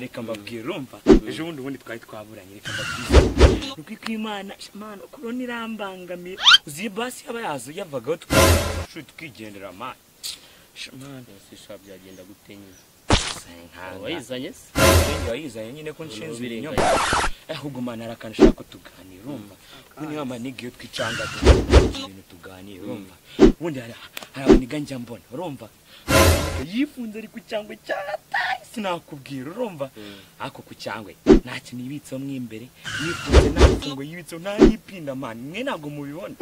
Reka mbabwire urumva ejo bundi twari twaburanye reka mbabwire nuko Imana mana korona irambangamiye uzi basi yaba yazo yavagaho tukigendera mana mana sisha byagenda gute nyine wayizanye se wayizanye nyine ko nshinze ibinyoma ahubwo mana arakanshaka ko tuganira urumva ubundi amaniga iyo twicanga ibintu tuganira urumva ubundi hari abaniga njya mbona urumva yifunze ari ku cyangwe cyataye sinakubwira urumva ako ku cyangwe nta kintu yibitseho mo imbere yifunze nta mfungo yibitseho nta n'ipinda man mwe ntabwo mubibona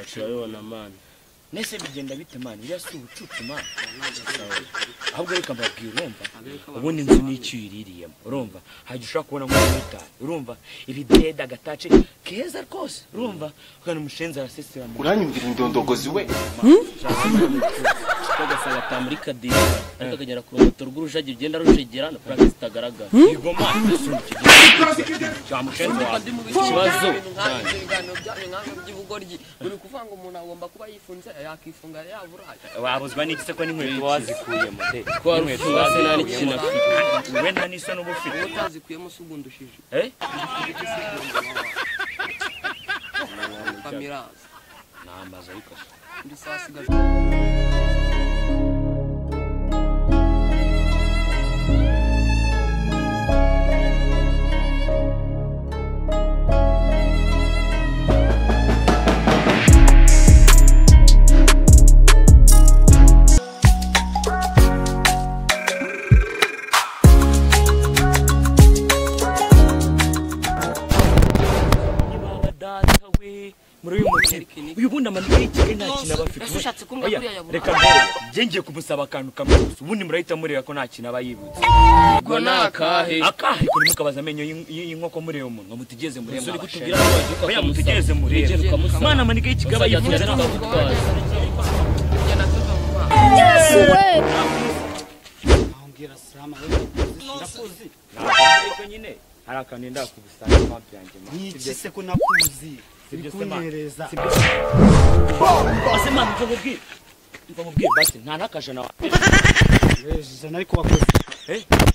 turabibona man nese bigenda bite man iriya si ubucucu man ahubwo reka mbabwira urumva ubundi inzu n'icyo uyiririyemo urumva hajya ushobora kubona nk'umumotari urumva ibideda agatace keza rwose urumva ukabona umushenzi arasesera uranyumvira indondogozi we ugasanga atamuri kadira ariko akagera ku rumoto rw'urujagi ugenda rujegera na purake zitagaragara yego man cya mushenzi wawe ikibazo cyane ibiganiro byanyu nkamwe by'ubugoryi uri kuvuga ngo umuntu agomba kuba yifunze yakifunga yaburaye wabuzwa n'iki se ko n'inkweto wazikuyemo de inkweto se nta n'ikintu afite we nta n'isoni uba ufite utazikuyemo se ugundushije eh kamiraza ni amazu ariko ndi saa sigaje uyu bundi amanika y'ikigali nta kintu aba afite reka mbere njye ngiye kumusaba akantu kamwe gusa ubundi murahita mureba ko nta kintu aba yibutse ubwo ni akahe akahe ko ntimukabaza amenyo y'inkoko mureba umunwa mutigeze mureba uri kutubwira ko wagiye oya mutigeze mureba mwana amanika y'ikigali aba yibutse ariko nyine hari akantu ndenda kugusanga pampi yanjye niki se ko nakuzi bikunyereza ase mwana mva mubwire basi nta n'akajana ijana ariko wakoze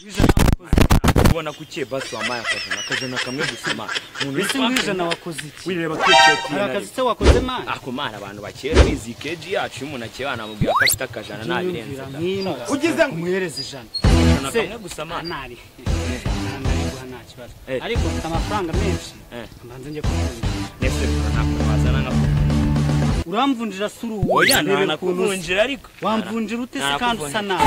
ijana wakoze ubona kukiye basi wamaye akajana kamwe gusa mwana umuntu ese ijana wakoze iki wireba keke hari akazi se wakoze mwana ako mwana abantu bakera bizi keji yacu iyo umuntu akeba namubwira ko afite akajana nabirenze ugize ngo umuhereze ijana kamwe gusa mwana nari nta kibazo ariko mfite amafaranga menshi mbanze njye kuvunja nese ntabwo wazana nka uramvunjira suri ubu oya ntanakuvunjira ariko wamvunjira ute se kandi usa nabi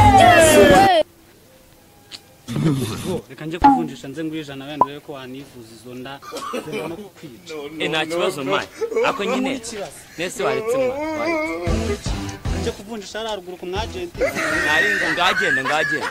reka njye kuvunjisha nze nguhe ijana wenda urebe ko wanivuza izo nda zenda no kukwica nta kibazo mwana ako nyine nese waretse mwana njye kuvunjisha hariya ruguru ku mwajenti ngagenda ngagenda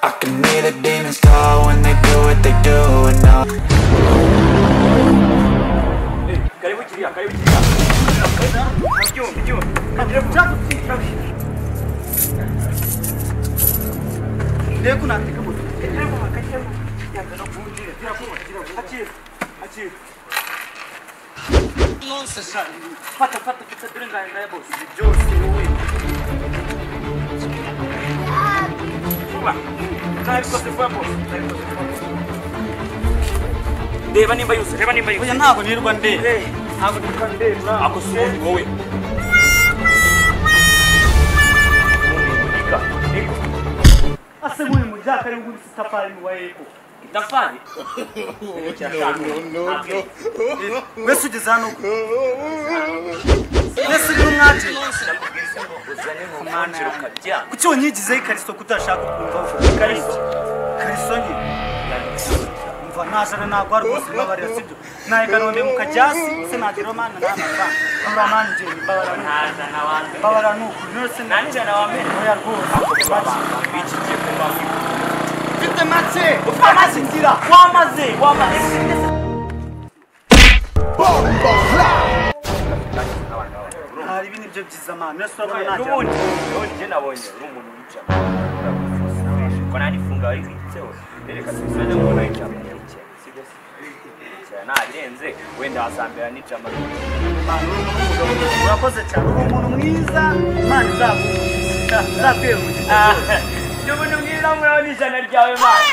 I can hear the demons call when they do what they do and now. Karibu kiriya, karibu kiriya. Ndeko nateka moto. Fata fata fata dore ngaya boss. Byose wowe. Vuba. Reba nimba yuzuye, reba nimba yuzuye. Oya ntabwo nirwa ndeba. Ntabwo nirwa ndeba. Ako si ubundi wowe. Nika, niko. Ase muri mujaka ari nguri sitafari wa eko. Itafari? No, no, no. Wese ugeze hano. Wese uri umwaje. Uzane nk'umwanzuro ukabyanga. Kuki wanyigizeho ikariso kutashaka kumva uvuga ikariso? Ikariso nke. Umva nta jana nagwa rwose mbabarira sibyo. Naye Kanombe mu kajyasi se nagira mana nta mafaranga. Mbura mani njye mbabarira. Nta jana wambe. Mbabarira nuko nose nta jana wambe. Oya rwose. Iki giye kuba Mfite make. Ufite make ngira. Wamaze, wamaze. Bomba fly. nibyo byiza mama nese urabona nagera n'ubundi njye nabonye uri umuntu w'ijama ko nanifunga wari witseho reka tubisubire mbona ijama sibyo se nabirenze wenda wasambera n'ijama. Urakoze cyane uri umuntu mwiza Imana izakwihutira. Ndi umuntu mwiza murabona ijana ryawe mana.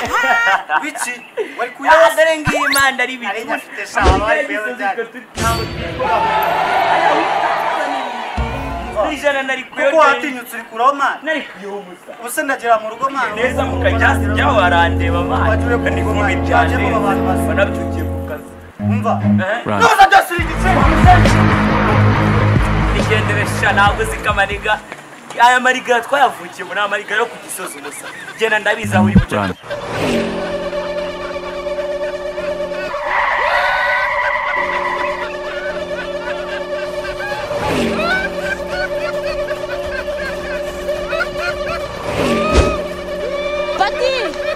Biki wari kuyaza dore ngiyi Imana ari biki ari nyafite shawa wari kuyaza ijana nari kuyo kuko watinyutse uri kuraho mana nari kuyo umusa ubuse ndagera mu rugo mana neza mukajyasi byaho barandeba mana ni kumwe byanje banabyukiye ku kazi umva nuza byose uri igice nigendere sha ntabwo zikamaniga aya mariga twayavukiye muri amariga yo ku gisozi umusa genda ndabizi aho uri buce.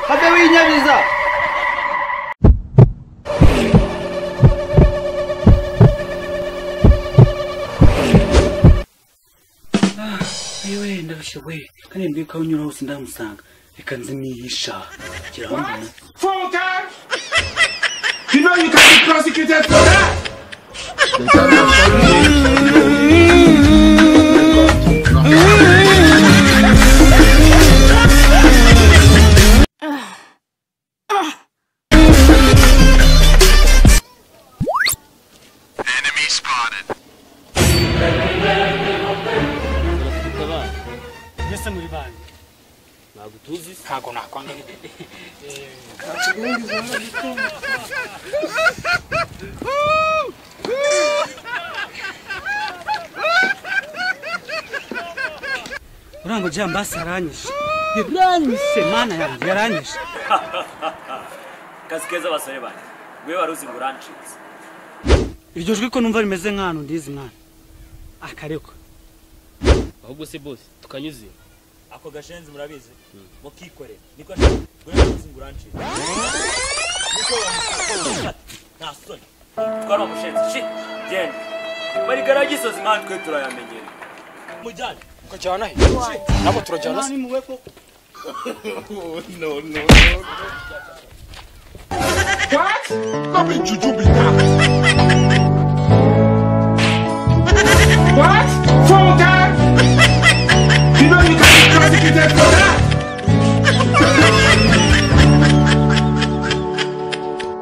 Habe winyabiza. Ayiwe ndarushye we kandi mbika unyura hose ndamusanga reka nze nihisha gira mbona. 4 times. You know you can be prosecuted for that. Mbese muri banki ntabwo tuzi ntabwo nakwanga. Urango jambasi aranyishe yaranyishe mana yanjye yaranyishe. Kazi keza basore banjye gwe waruzi ngo urancitse. Iryo jwi ko numva rimeze nk'ahantu ndizi mwana akareko. Ahubwo se boss tukanyuze ako gashenzi murabizi mukikorera niko gwe waruzi ngo urancitse niko nta soni twari umushenzi shi genda marigara gisozi mwana twe turayamenyera mujyane ukajyana he nabo turajyana se. No no no. What? No be juju be that. What? 4 times? You know you can be prosecuted for that.